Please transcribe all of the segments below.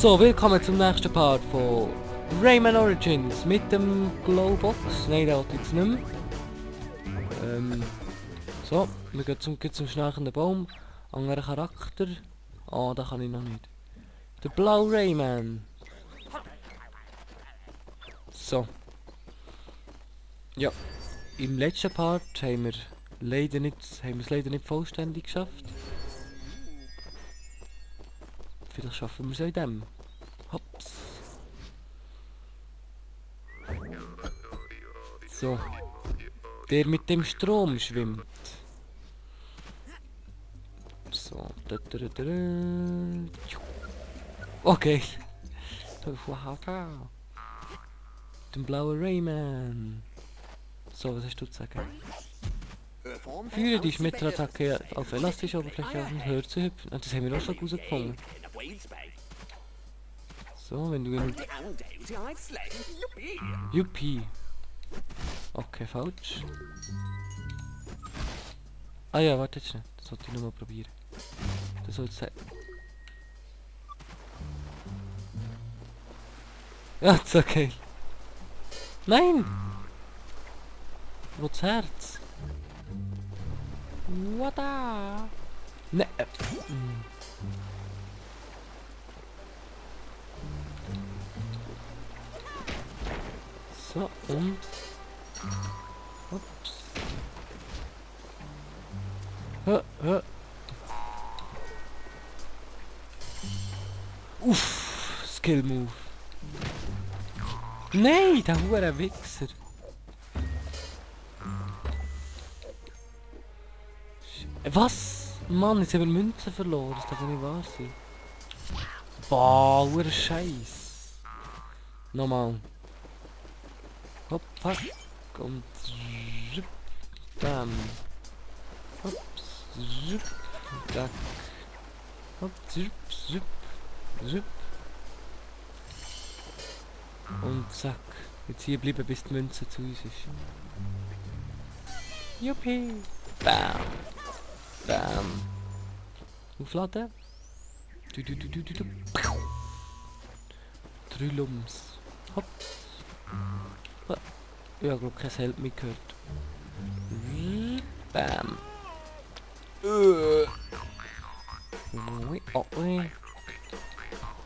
So, willkommen zum nächsten Part von Rayman Origins mit dem Glowbox. Nein, der hat jetzt nicht mehr. So, wir gehen zum schnarchenden Baum. Anderer Charakter. Ah, da kann ich noch nicht. Der blaue Rayman. So. Ja, im letzten Part haben wir es leider nicht vollständig geschafft. Vielleicht schaffen wir es auch in dem. Hops. So. Der mit dem Strom schwimmt. So. Okay. Den blauen Rayman. So, was hast du zu sagen? Führe die Schmetterattacke auf elastische Oberfläche und hör zu hüpfen. Ah, das haben wir auch schon rausgefunden. So, wenn du genug... Yuppie. Okay, falsch. Ah ja, warte jetzt schnell. Das sollte ich nochmal probieren. Das soll es sein. Ja, das ist okay. Nein! Wo das Herz? Wada! Ne. So, und... Ups. Uff, Skill Move. Nein, der hure Wichser. Was? Mann, jetzt haben wir Münzen verloren. Das darf nicht wahr sein. Boah, hure Scheiß. Nochmal. Hopp, pack. Und zip, bam. Hops, zip, zack. Hopp, zip, zip, zip. Und zack. Jetzt hier bleiben, bis die Münze zu uns ist. Juppie. Bam. Bam. Aufladen. Du. 3 Lums. Hopp. Ja, ich glaube, kein Held mitgehört. Bam. Oh,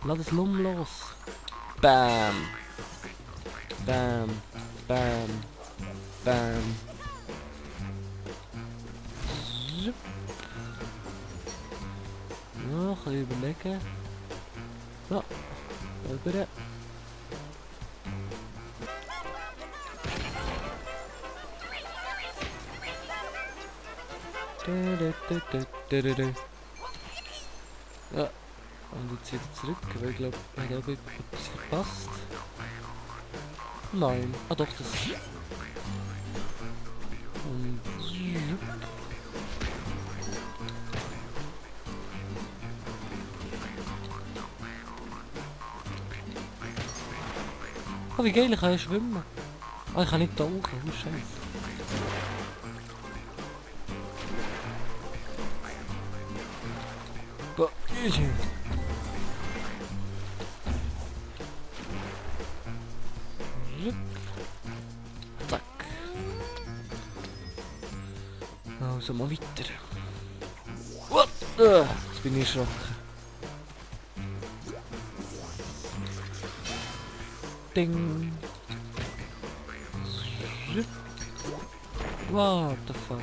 lass das Lum los. Bam. Bam. Bam. Bam. Zup. Noch überlegen. So. Rüber. Ja. Und jetzt wieder zurück, weil ich glaube, etwas verpasst. Nein. Ah doch, das... Und... Oh, wie geil, ich kann ja schwimmen. Ah, ich kann nicht tauchen, oh Scheiße. Boah, zack. Also mal weiter. What? Jetzt bin ich erschrocken. Ding. What the fuck?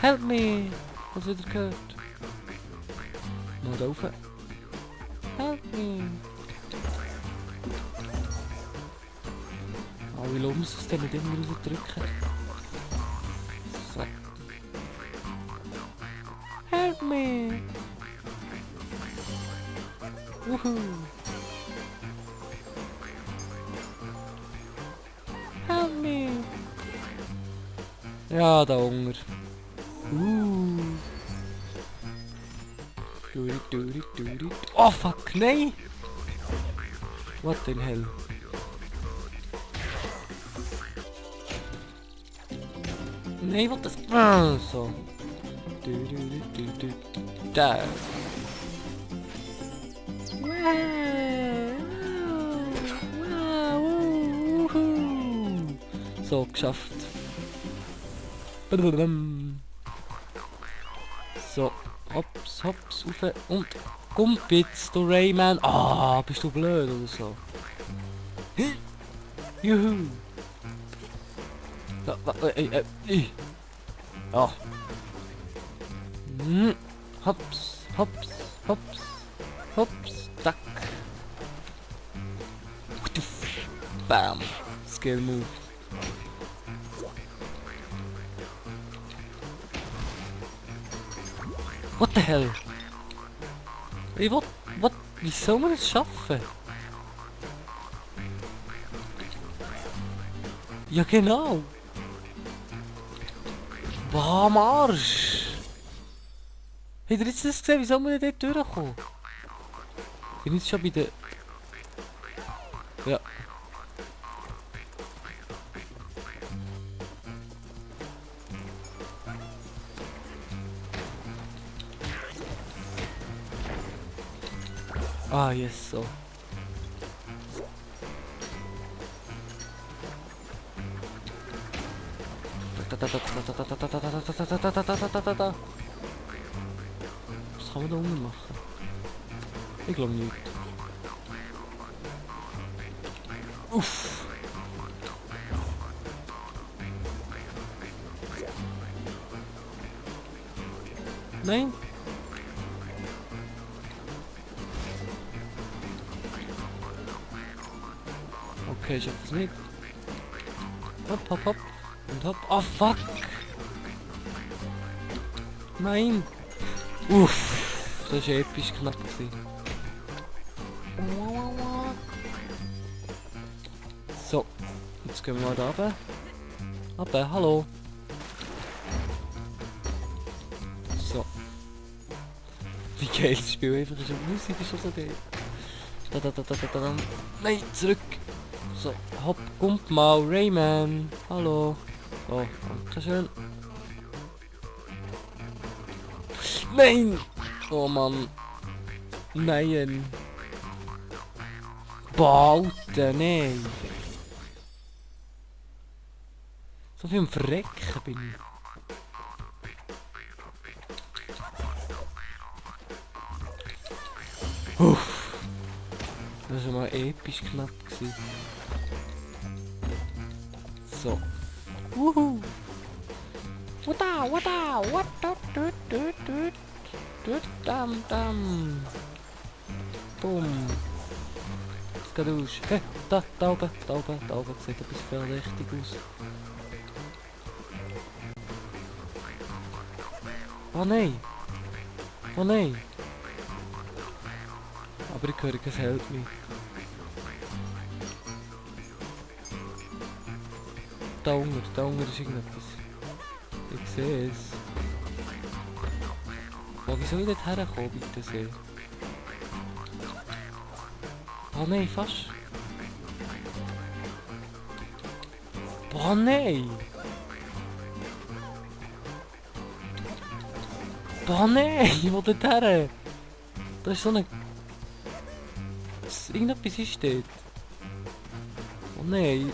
Help me! Was wieder gehört? Mal da rauf. Help me! Ah, wie Lums es denn nicht immer rausdrücken? So. Help me! Wuhu! Help me! Ja, da Hunger. Oh fuck, nein! What the hell? Nein, was das? Ah, so. Da. So, geschafft. So, hops, hops, rauf und Gumpitz, du Rayman. Ah, bist du blöd oder so? Juhu. Ja. Hops, hops, hops, hops, zack. Bam. Skill move. What the hell? Ey, what? Wie soll man das schaffen? Ja genau. Boah, am Arsch. Habt ihr jetzt das gesehen? Wie soll man dort durchkommen? Ich bin jetzt schon bei der... Ja. Ah, yes, so. Was kann man da unten machen? Ich glaube nicht. Uff. Nein. Okay, ich schaff es nicht. Hopp, hopp, hopp. Und hopp. Oh, fuck. Nein. Uff. Das war episch knapp gewesen. So. Jetzt gehen wir mal da runter. Runter, hallo. So. Wie geil das Spiel einfach ist. Die Musik ist schon so geil. Da. Nein, zurück. So, hopp, kommt mal, Rayman. Hallo. So, dankeschön. Nein! Oh Mann. Nein. Boah, Alter, nein. So viel am Verrecken bin ich. Uff. Das war mal episch knapp gewesen. So. Wuhu. Dam. Boom. Jetzt geht raus. Hey, da oben. Sieht etwas verdächtig aus. Oh nein. Aber ich höre kein Help me. Da unten ist irgendetwas. Ich sehe es. Oh, wie soll ich dort herkommen, bitte sehr? Oh nein, fast. Oh nein! Oh nein, ich will dort her! Da ist so eine... Irgendetwas ist dort. Oh nein!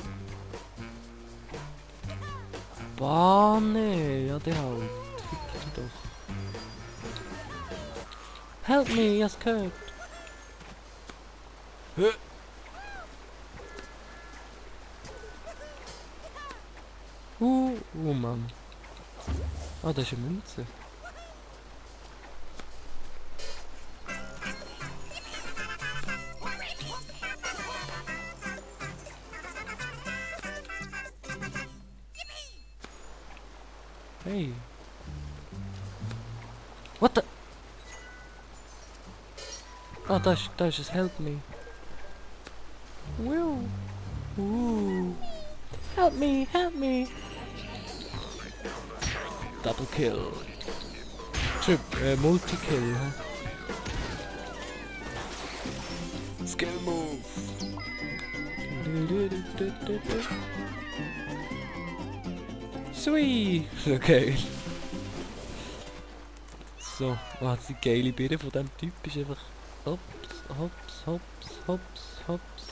Boah, nee, ja der halt. Fick dich doch. Help me, ich hab's gehört. Mann. Ah, das ist eine Münze. Hey. What the? Ah, da ist es. Help me. Woo. Help me. Double kill. Multi-kill, huh? Skill move. Sweet. Okay. So, oh, die geile Birne von dem Typ ist einfach hops, hops, hops, hops, hops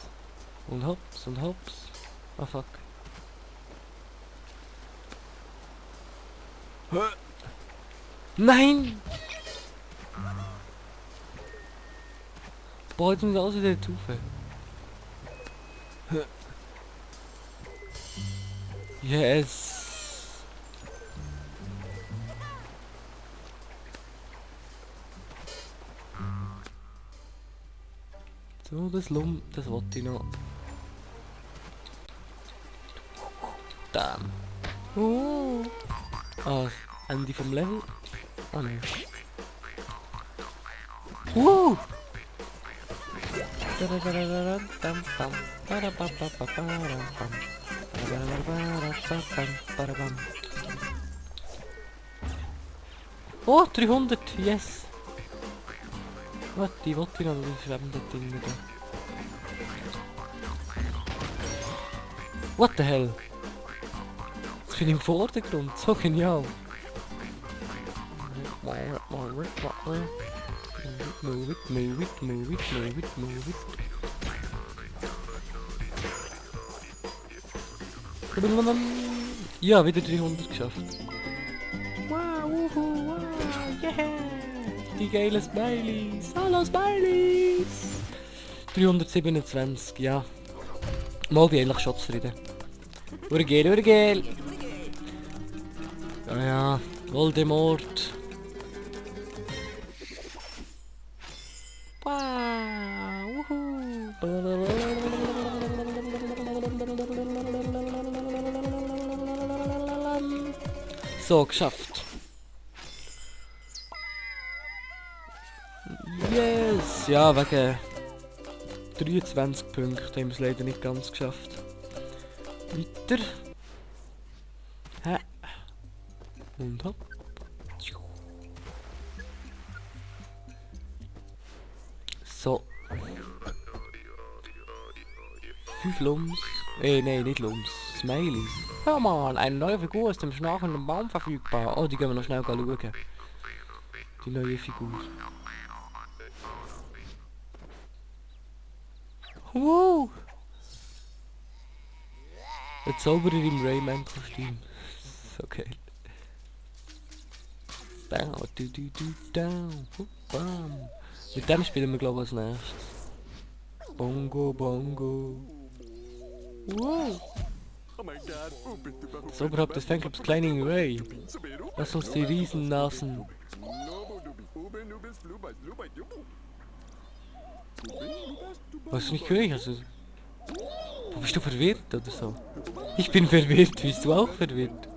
und hops und hops. Ah fuck. Nein! Boah, jetzt muss ich alles wieder taufen. Yes! So, das wollte ich noch. Damn. Ah, Ende vom Level. Ah ne. Oh, 300, yes! Warte, ich wollte noch das schwebende Ding da. What the hell? Jetzt bin ich im Vordergrund, so genial! Move it, move it, move it, move it, move it. Ja, wieder 300 geschafft. Wow, wuhu, wow, yeah! Die geilen Smileys! Hallo Smileys! 327, ja. Mal bin eigentlich schon zufrieden. Urgel, Urgel! Ja, ja, Voldemort. Wow, wuhu! So, geschafft. Yes! Ja, wegen 23 Punkte haben wir es leider nicht ganz geschafft. Weiter. Hä? Und hopp. So. 5 Lums. Nein, nicht Lums. Smileys. Hör mal, eine neue Figur ist im schnarchenden Baum verfügbar. Oh, die gehen wir noch schnell schauen. Die neue Figur. Wow! Ein Zauberer im Rayman-Kostüm. So geil. Down, down, bam. Mit dem spielen wir glaube ich als nächstes. Bongo, bongo. Wow! Das Oberhaupt des Fanclubs Kleinen Ray. Lass uns die Riesennasen. Was nicht gehört? Also, bist du verwirrt oder so? Ich bin verwirrt, bist du auch verwirrt?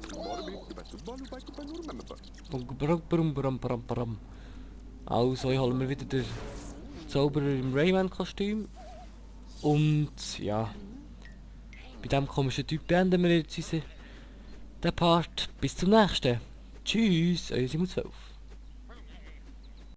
Also, ich hole mir wieder den Zauberer im Rayman-Kostüm. Und ja, bei diesem komischen Typ beenden wir jetzt den Part. Bis zum nächsten. Tschüss, euer Simon 12.